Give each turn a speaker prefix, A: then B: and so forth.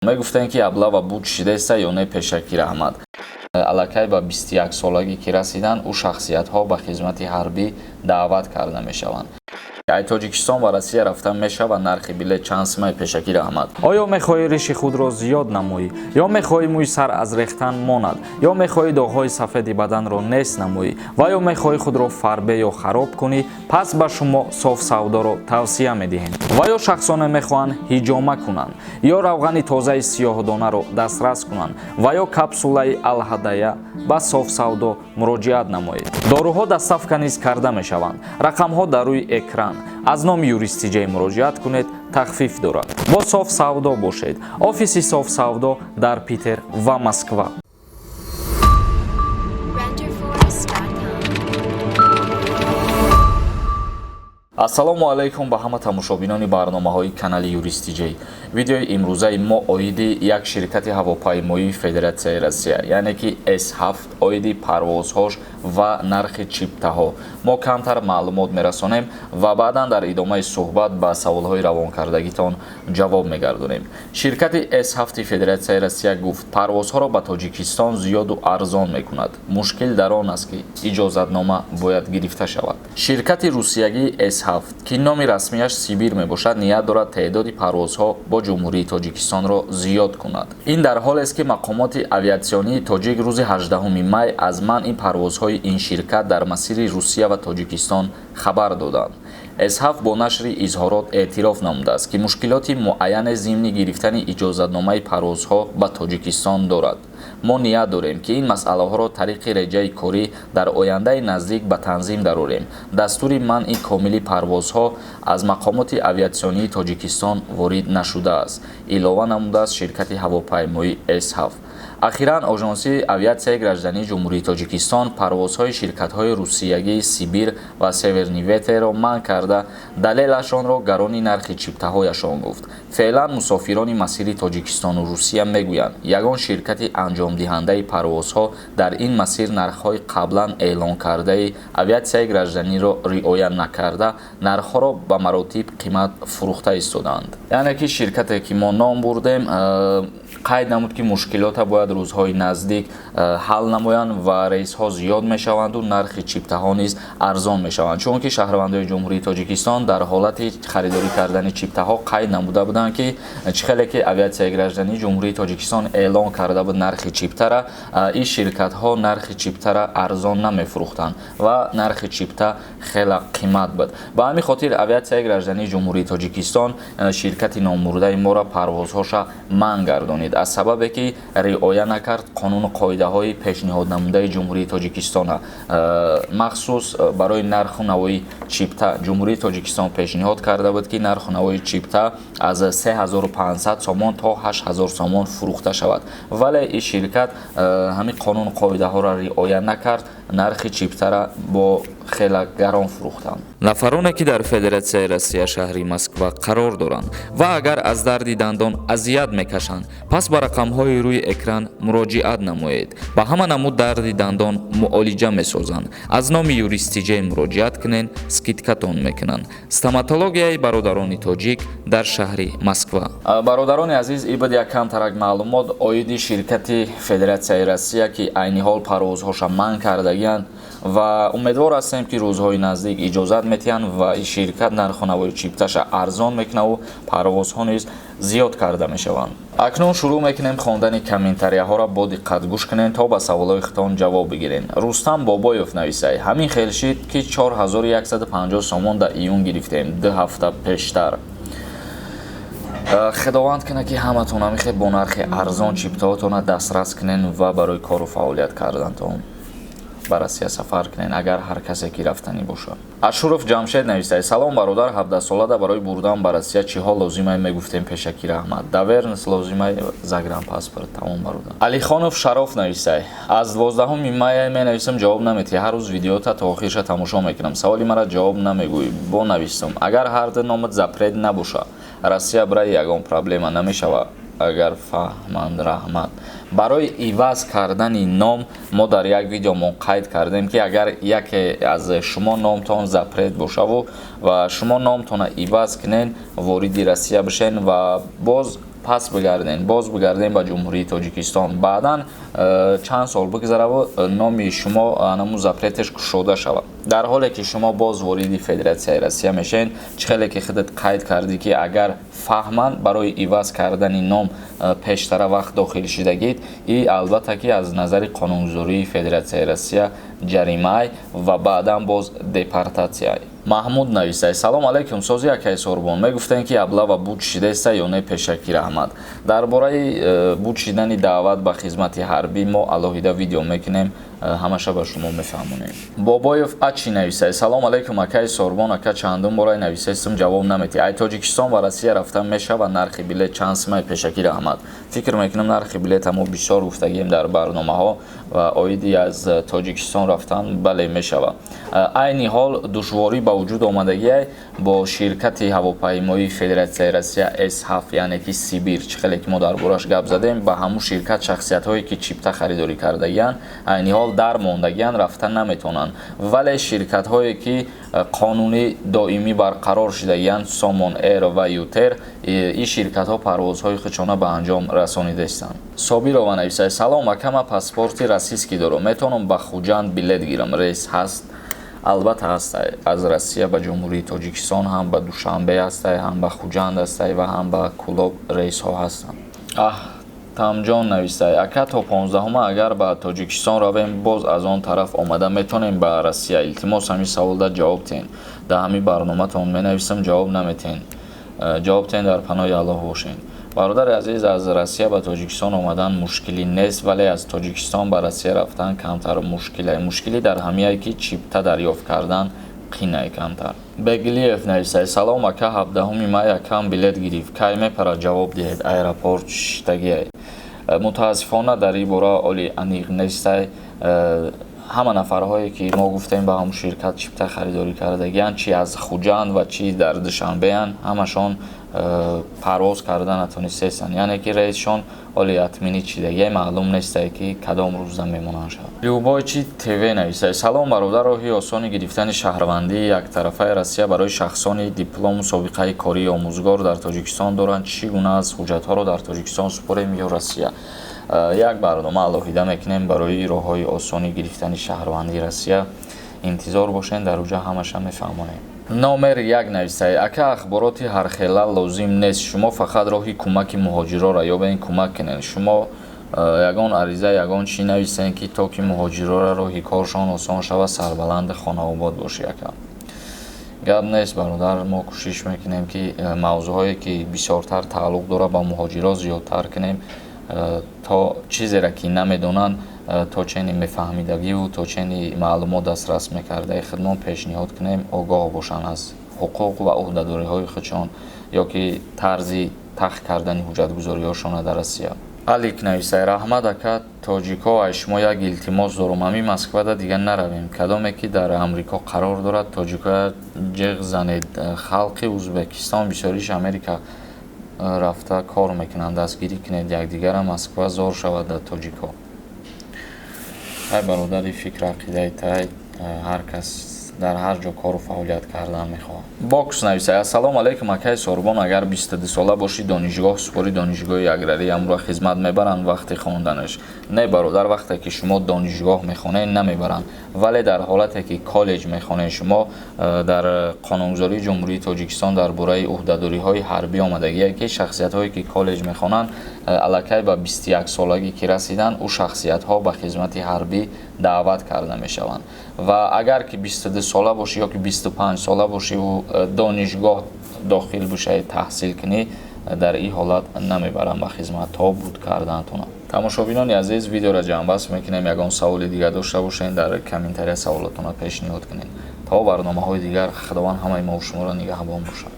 A: Мегуфтем, ки облава буд шидеста ё не? Пешакӣ раҳмат. Аллакай ба 21 солагӣ ки расиданд, ӯ шахсиятҳо ба хизмати ҳарбӣ даъват карда мешаванд. Ай Тоҷикистон ба Россия рафта мешавад? Нархи билет чанд сумай? Пешакӣ раҳмат.
B: Оё мехоҳӣ риши худро зиёд намоӣ, ё мехоҳӣ мӯи сар аз рехтан монад, ё мехоҳӣ доғҳои сафеди баданро нест намоӣ ва ё мехоҳӣ худро фарбе ё хароб кунӣ? Пас ба шумо Соф Савдоро тавсия медиҳем. Ва ё шахсоне мехоҳанд ҳиҷома кунанд, ё равғани тозаи сиёҳдонаро дастрас кунанд, ва ё капсулаи Алҳадая, ба Соф Савдо муроҷиат намоед. Доруҳо доставка низ карда мешаванд. Рақамҳо дар рӯи экран. Аз номи Юристиҷей муроҷиат кунед, тахфиф дорад. Бо Соф Савдо бошед. Офиси Соф Савдо дар Питер ва Москва.
C: Renderforest.com.
A: Ассалому алайкум ба ҳама тамошобинони барномаҳои канали Юристиҷей. Видеои имрӯзаи мо оиди як ширкати ҳавопаймоии Федератсияи Россия, яъне ки С7, оиди парвозҳош ва нархи чиптаҳо мо камтар маълумот мерасонем ва баъдан дар идомаи суҳбат ба саволҳои равонкардагитон ҷавоб мегардонем. Ширкати С7 Федератсияи Россия гуфт, парвозҳоро ба Тоҷикистон зиёду арзон мекунад. Мушкил дар он аст, ки иҷозатнома бояд гирифта шавад. Ширкати русиягии С7, ки номи расмияш Сибир мебошад, ният дорад теъдоди парвозҳо бо Ҷумҳурии Тоҷикистонро зиёд кунад. Ин дар ҳолест, ки мақомоти авиатсионии тоҷик рӯзи 18 май аз манъи парвозҳои ин ширкат дар масири Русия ва Тоҷикистон хабар доданд. С7 бо нашри изҳорот эътироф намудааст, ки мушкилоти муайяне зимни гирифтани иҷозатномаи парвозҳо ба Тоҷикистон дорад. Мо ният дорем, ки ин масъалаҳоро тариқи реҷаи корӣ дар ояндаи наздик ба танзим дарорем. Дастури манъи комили парвозҳо аз мақомоти авиатсионии Тоҷикистон ворид нашудааст, илова намудааст ширкати ҳавопаймоии С7. Ахиран Ожонсии авиатсияи граждании Ҷумҳурии Тоҷикистон парвозҳои ширкатҳои русиягии Сибир ва Северный ветерро манъ карда, далелашонро гарони нархи чиптаҳояшон гуфт. Феълан мусофирони масири Тоҷикистону Русия мегӯянд, ягон ширкати анҷомдиҳандаи парвозҳо дар ин масир нархҳои қаблан эълонкардаи авиатсияи гражданиро риоя накарда, нархҳоро ба маротиб қимат фурӯхта истодаанд. Яъне ки ширкате, ки мо ном бурдем, қайд намуд, ки мушкилота бояд рӯзҳои наздик ҳал намоянд ва рейсҳо зиёд мешаванду нархи чиптаҳо низ арзон мешаванд, чунки шаҳрвандони Ҷумҳурии Тоҷикистон дар ҳолати харидорӣ кардани чиптаҳо қайд намуда буданд, ки чӣ хеле ки авиатсияи граждании Ҷумҳурии Тоҷикистон эълон карда буд нархи чиптара, ин ширкатҳо нархи чиптара арзон намефурӯхтанд ва нархи чипта хеле қимат буд. Ба ҳамин хотир авиатсияи граждании Ҷумҳурии Тоҷикистон ширкати номбурдаи моро парвозҳоша манъ гардонид, аз сабабе ки риоя накард қонуну қоидаҳои пешниҳоднамудаи Ҷумҳурии Тоҷикистона, махсус барои нарху навои чипта. Ҷумҳурии Тоҷикистон пешниҳод карда буд, ки нарху навои чипта аз 3500 сомон то 8000 сомон фурӯхта шавад, вале ин ширкат ҳамин қонуну қоидаҳоро риоя накард, нархи чиптара бо хела гарон фурӯхтанд.
B: Нафароне, ки дар Федератсияи Россия, шаҳри Москва қарор доранд ва агар аз дарди дандон азият мекашанд, пас ба рақамҳои рӯи экран муроҷиат намоед. Ба ҳама намуд дарди дандон муолиҷа месозанд. Аз номи Юристиҷей муроҷиат кунед, скидкатон мекунанд. Стоматологияи бародарони тоҷик дар шаҳри Москва.
A: Бародарони азиз, ин буд як камтарак маълумот оиди ширкати Федератсияи Россия, ки айни ҳол парвозҳоша манъ кардагианд, ва умедвор ҳастем, ки рӯзҳои наздик иҷозат метиҳанд ва ин ширкат нарху навои чипташа арзон мекунаву парвозҳо низ зиёд карда мешаванд. Акнун шурӯъ мекунем хондани комментарияҳоро. Бо диққат гӯш кунед, то ба саволҳои худтон ҷавоб бигиред. Рустам Бобоев нависай: «Ҳамин хел шид, ки 4150 сомон дар июн гирифтем, 2 ҳафта пештар. Худованд кунад, ки ҳаматон ҳамин хел бо нархи арзон чиптаҳотонро дастрас кунен ва барои кору фаъолият кардантон ба Россия сафар кунен, агар ҳар касе ки рафтанӣ бошад». Ашуров Ҷамшед нависад: «Салом, бародар, 17-солада барои бурдан ба Россия чиҳо лозимай, мегуфтем, пешакӣ раҳмат». Доверенность лозимай, загранпаспорт, тамом, бародар. Алихонов Шароф нависай: «Аз 12 мая менависам, ҷавоб наметиҳӣ. Ҳар рӯз видеота то охирша тамошо мекунам, саволи мара ҷавоб намегӯӣ. Бо нависам: агар ҳар ду номат запрет набоша, Россия бираи, ягон проблема намешава? Агар фаҳманд, раҳмат». Барои иваз кардани ном мо дар як видеомон қайд кардем, ки агар яке аз шумо номтон запрет бошаву ва шумо номтонро иваз кунед, вориди Россия бишен ва боз паспорт гирен, ягон проблема намешавад. Пас бигарден, боз бигарден ба Ҷумҳурии Тоҷикистон. Баъдан чанд сол бигзараву номи шумо анаму запреташ кушода шавад. Дар ҳоле ки шумо боз вориди Федератсияи Россия мешавед, чӣ хеле ки худат қайд кардӣ, ки агар фаҳманд, барои иваз кардани ном пештара вақт дохил шидагид, и албатта ки аз назари қонунгузории Федератсияи Россия ҷаримаай ва баъдан боз депортатсияй. Маҳмуд нависай: «Салом алайкум, сози, акай Сорбон. Мегуфтем, ки облава буд шидаеста ё не? Пешакӣ раҳмат». Дар бораи буд шидани даъват ба хизмати ҳарбӣ мо алоҳида видео мекунем, ҳамаша ба шумо мефаҳмонем. Бобоев Ачи нависай: «Салом алайкум, акай Сорбон. Ака, чандум бораи нависаистум, ҷавоб наметӣ. Ай Тоҷикистон ва Россия рафтан мешавад? Нархи билет чанд сумай? Пешакӣ раҳмат». Фикр мекунам, нархи билета мо бисёр гуфтагием дар барномаҳо. Ва оиди аз Тоҷикистон рафтан, бале, мешавад. Айни ҳол душворӣ ба вуҷуд омадагиай бо ширкати ҳавопаймоии Федератсияи Россия С7, яъне ки Сибир, чӣ хеле ки мо дар бораш гап задем. Ба ҳамун ширкат шахсиятҳое ки чипта харидорӣ кардагианд, айни ҳол дар мондагианд, рафта наметавонанд. Вале ширкатҳое ки қонунӣ доимӣ барқарор шудагианд, Сомон Эйр ва ЮТэйр, ин ширкатҳо парвозҳои худшона ба анҷом расонидаистанд. Собирова нависад: «Салом, ака, ман паспорти российский дорам, метавонам ба Хуҷанд билет гирам? Рейс ҳаст?» Албатта, ҳастай. Аз Россия ба Ҷумҳурии Тоҷикистон ҳам ба Душанбе ҳастай, ҳам ба Хуҷанд ҳастай ва ҳам ба Кӯлоб рейсҳо ҳастанд. Аҳтамҷон навистай: «Ака, то 15-ума агар ба Тоҷикистон равем, боз аз он тараф омада метавонем ба Россия? Илтимос, ҳамин саволда ҷавоб диҳен. Дар ҳамин барноматон менависам, ҷавоб наметиҳен. Ҷавоб диҳен. Дар паноҳи Аллоҳ бошен». Бародари азиз, аз Россия ба Тоҷикистон омадан мушкилӣ нест, вале аз Тоҷикистон ба Россия рафтан камтар мушкиле. Мушкилӣ дар ҳамияе, ки чипта дарёфт кардан қинай камтар. Беглиев нависад: «Салом, ака, 17 май акам билет гирифт, кай мепарад? Ҷавоб диҳед, аэропорт шиштагиай». Мутаассифона, дар ин бора оли аниқ нестай. Ҳама нафарҳое ки мо гуфтем, ба ҳамун ширкат чипта харидорӣ кардагианд, чи аз Хуҷанд ва чи дар Душанбеянд, ҳамашон парвоз карда натонистестанд, яъне ки рейсшон оли отменить шидагия, маълум нестае, ки кадом рӯзда мемонанд шавад. Любойчи ТВ нависад: «Салом, бародар, роҳи осони гирифтани шаҳрвандии яктарафаи Россия барои шахсони диплому собиқаи кории омӯзгор дар Тоҷикистон доранд чӣ гуна аст? Ҳуҷҷатҳоро дар Тоҷикистон супорем ё Россия?» Як барнома алоҳида мекунем барои роҳҳои осони гирифтани шаҳрвандии Россия, интизор бошед, дар уҷа ҳамаша мефаҳмонем. Номер як нависай: «Ака, ахбороти ҳархела лозим нест, шумо фақат роҳи кӯмаки муҳоҷирора ёбен, кӯмак кунед. Шумо ягон ариза, ягон чӣ нависен, ки то ки муҳоҷирора роҳи коршон осон шавад. Сарбаланди хонаобод бошӣ, ака». Гап нест, бародар, мо кӯшиш мекунем, ки мавзӯъҳое ки бисёртар тааллуқ дорад ба муҳоҷирот, зиёдтар кунем, то чизеро ки намедонанд, то чени мефаҳмидагиву то чени маълумот дастрас мекардаи худмон пешниҳод кунем, огоҳ бошанд аз ҳуқуқ ва ӯҳдадориҳои худшон ё ки тарзи тахт кардани ҳуҷҷатгузориҳошона дар Россия. Алик нависай: «Раҳмат, ака. Тоҷико, ай шумо як илтимос дорум: ҳамин Москвада дигар наравем. Кадоме ки дар Амрико қарор дорад, тоҷикоя ҷеғ занед. Халқи Ӯзбекистон бисёриш Америка рафта кор мекунанд. Дастгирӣ кунед якдигара. Москва зор шавад дар тоҷико». Ай бародари, фикр ақидаи тай, ҳар кас дар ҳар ҷо кору фаъолият кардан мехоҳад. Бокс нависай: «Ассалому алайкум, акай Сорбон. Агар 22 сола бошӣ, донишгоҳ супорӣ, донишгоҳи аграрӣ амро хизмат мебаранд вақти хонданаш?» Не, бародар, вақте ки шумо донишгоҳ мехонед, намебаранд, вале дар ҳолате ки коллеҷ мехонед шумо, дар қонунгузории Ҷумҳурии Тоҷикистон дар бораи ӯҳдадориҳои ҳарбӣ омадагие, ки шахсиятҳое ки коллеҷ мехонанд, аллакай ба 21 солагӣ ки расиданд, ӯ шахсиятҳо ба хизмати ҳарбӣ даъват карда мешаванд. Ва агар ки 22 сола бошӣ ё ки 25 сола бошиву донишгоҳ дохил бошаи, таҳсил кунӣ, дар ин ҳолат намебаранд ба хизмат то буд кардаатона. Тамошобинони азиз, видеоро ҷамъбаст мекунем. Ягон саволи дигар дошта бошед, дар комментария саволотонро пешниҳод кунед. То барномаҳои дигар, Худованд ҳамаи мо шуморо нигаҳбон бошад.